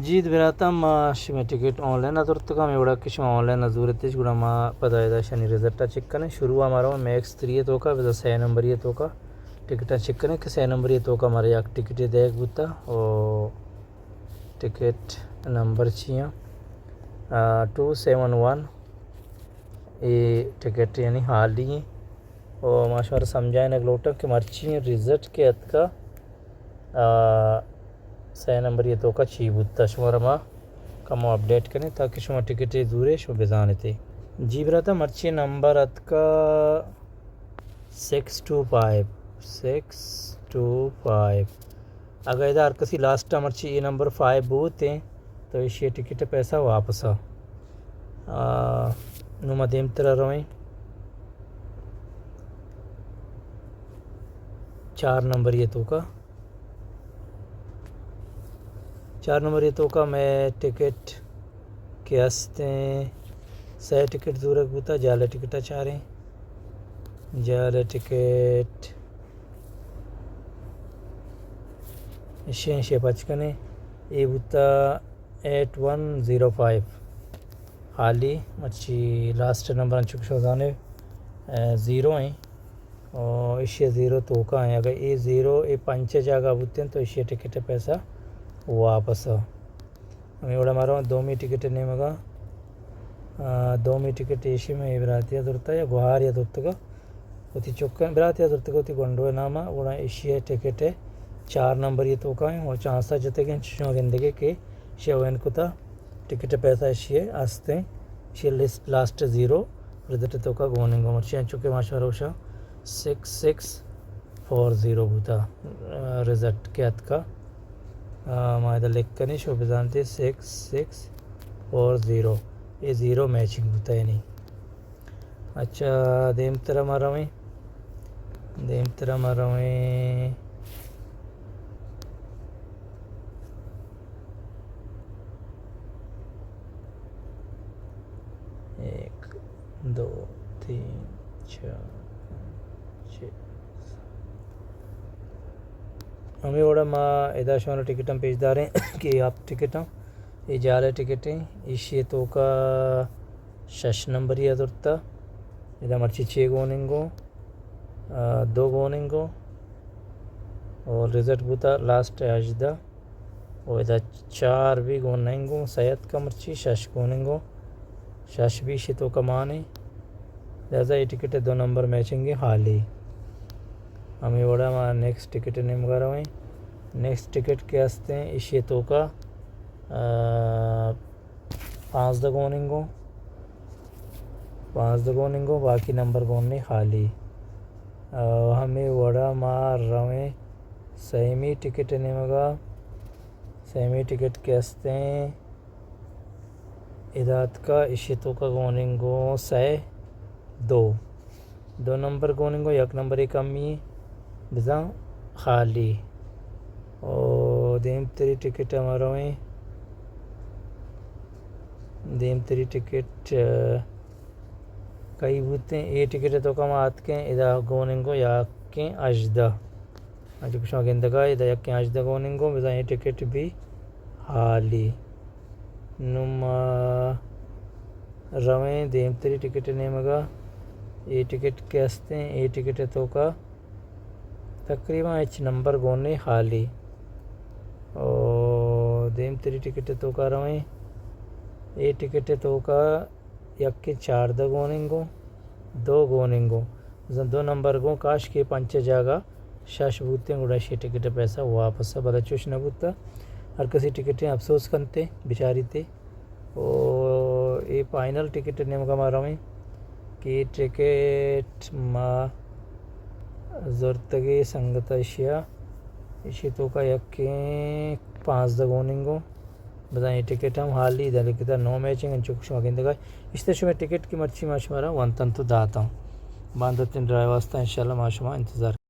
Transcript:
جی براتاں، ما شمئے ٹکٹ آن لائن ءَ زرتگ اَنت، ہمے وڑا کہ شما آن لائن ءَ زورت اِش، گڑا ما پدا ادا شانی رزلٹ ءَ چیک کنیں۔ شروع ءَ ما رواں میکس تھری ءِ توکا، بزاں سئے نمبری ءِ توکا ٹکٹاں چیک کنیں کہ سئے نمبری ءِ توکا مارا یک ٹکٹے دئیگ بوتا، او ٹکٹ نمبر چی اِنت؟ آ، ٹو سیون ون۔ اے ٹکٹ یعنی ہالی ایں۔ او ما شمارا سمجھائینگ لوٹاں کہ مرچی رزلٹ کہ اتکا، آ، سئے نمبری ءِ توکا چی بوتا، شمارا ما کمو اپڈیٹ کنیں تاکہ شما ٹکٹے زورے شما بزانتے۔ جی براتاں، مرچی نمبر اتکا six two five, six two five. اگہ ادا ہر کسی لاسٹ ءَ مرچی اے نمبر فائیو بوتیں تو ایشی ٹکٹ ءِ پیسہ واپس آ۔ آ، نوں ما دیمترا رویں۔ چار نمبری ءِ توکا، چار نمبری ءِ توکا مئے ٹکٹ کہ استیں، سئے ٹکٹ زورگ بوتا، جعلی ٹکٹ ءَ چاریں۔ جعلی ٹکٹ ایشی، ایشی پچ کنیں۔ اے بوتا ایٹ ون زیرو فائیو۔ ہالی، مرچی لاسٹ نمبر انچو کہ شما زانے، اے، زیرو ایں۔ او ایشی زیرو توکا ایں۔ اگہ اے زیرو اے پنچ ءِ جاگہ بوتیں تو ایشی ٹکٹ ءِ پیسہ واپس آ۔ ہمے وڑا ما رواں دومی ٹکٹ ءِ نیمگا۔ آ، دومی ٹکٹ ایشی مئے براتے ءَ زرتا یا گوہارے ءَ زرتگا۔ وتی چکاں براتے ءَ زرتگا وتی گونڈو ءِ ناما۔ گڑا ایشی ٹکٹ چار نمبری ءِ توکا ایں۔ او چانس ءَ جتگ ایں، چشاں گندگے کہ ایشی ءَ وین کتا۔ ٹکٹ ءِ پیسہ ایشی ءَ استیں۔ ایشی ءِ لسٹ، لاسٹ زیرو رزلٹ ءِ توکا گون ایں۔ گوں مرچی انچو کہ ما شمارا گوشاں سکس سکس فور زیرو بوتا، آ، رزلٹ کہ اتکا۔ آ، ما ادا لکھ کنیں، شما بزانتے سکس سکس فور زیرو۔ اے زیرو میچنگ بوتا یعنی۔ اچھا، دیمترا ما رویں۔ دیمترا ما رویں۔ ایک، دو، تین، چار، پانچ، چھ۔ ہمے وڑا ما ادا شمارا ٹکٹاں پیش داریں کہ آپ ٹکٹاں، اے جعلی ٹکٹ ایں، ایشی توکا شش نمبری ءَ زرتا۔ ادا مرچی چے گون انگو، آ، دو گون انگو۔ اور رزلٹ بوتا لاسٹ ہژدہ۔ و ادا چار بھی گون نہ انگو، سیت کا مرچی شش گون انگو۔ شش بھی شتو کمانے۔ لہذا اے ٹکٹ دو نمبر میچنگ ہالی۔ ہمے وڑا ما نیکسٹ ٹکٹ نیمگا رویں۔ نیکسٹ ٹکٹ کہ استیں، ایشی توکا، آ، پانزدہ گون انگو، پانزدہ گون انگو، باقی نمبر گون نے خالی۔ آ، ہمے وڑا ما رویں سیمی ٹکٹ نیمگا۔ سیمی ٹکٹ کہ استیں، ادا اتکا، ایشی توکا گون انگو سئے، دو۔ دو نمبر گون انگو، یک نمبرے کمی، بزاں خالی۔ او دیمتری ٹکٹ ہم رویں۔ دیمتری ٹکٹ، آ، کئی بوتیں؟ اے ٹکٹ توکا ما آتکیں، ادا گون انگو یکیں ہژدہ۔ انچو کہ شما گندگا، ادا یکیں ہژدہ گون انگو، بزاں اے ٹکٹ بھی حالی۔ نوں ما رویں دیمتری ٹکٹ نیمگا۔ اے ٹکٹ کہ استیں، اے ٹکٹ توکا تقریباً ہچ نمبر گون نے، حالی۔ او دیمتری ٹکٹ توکا رویں۔ اے ٹکٹ توکا یکے چاردہ گون انگو، دو گون انگو۔ بزاں دو نمبر گون، کاش کہ پنچ جاگہ شش بوتیں، گڑا شی ٹکٹ پیسہ واپس۔ بلے چوش نہ بوتا۔ ہر کسی ٹکٹیں افسوس کنتے، بچاریتے۔ او اے فائنل ٹکٹ نیمگا ما رویں کہ ٹکٹ ما زرتگے سنگت اشیا، اشی توکا یکیں پانزدہ گون انگو۔ بزاں اے ٹکٹ ہم حالی، دلی کتا نو میچنگ، انچو کہ شما گندگا۔ اشتہ شما ٹکٹ کہ مرچی ما شمارا ونتن تو داتاں۔ باندتیں ڈرائے واسطہ انشاءاللہ ما شما انتظار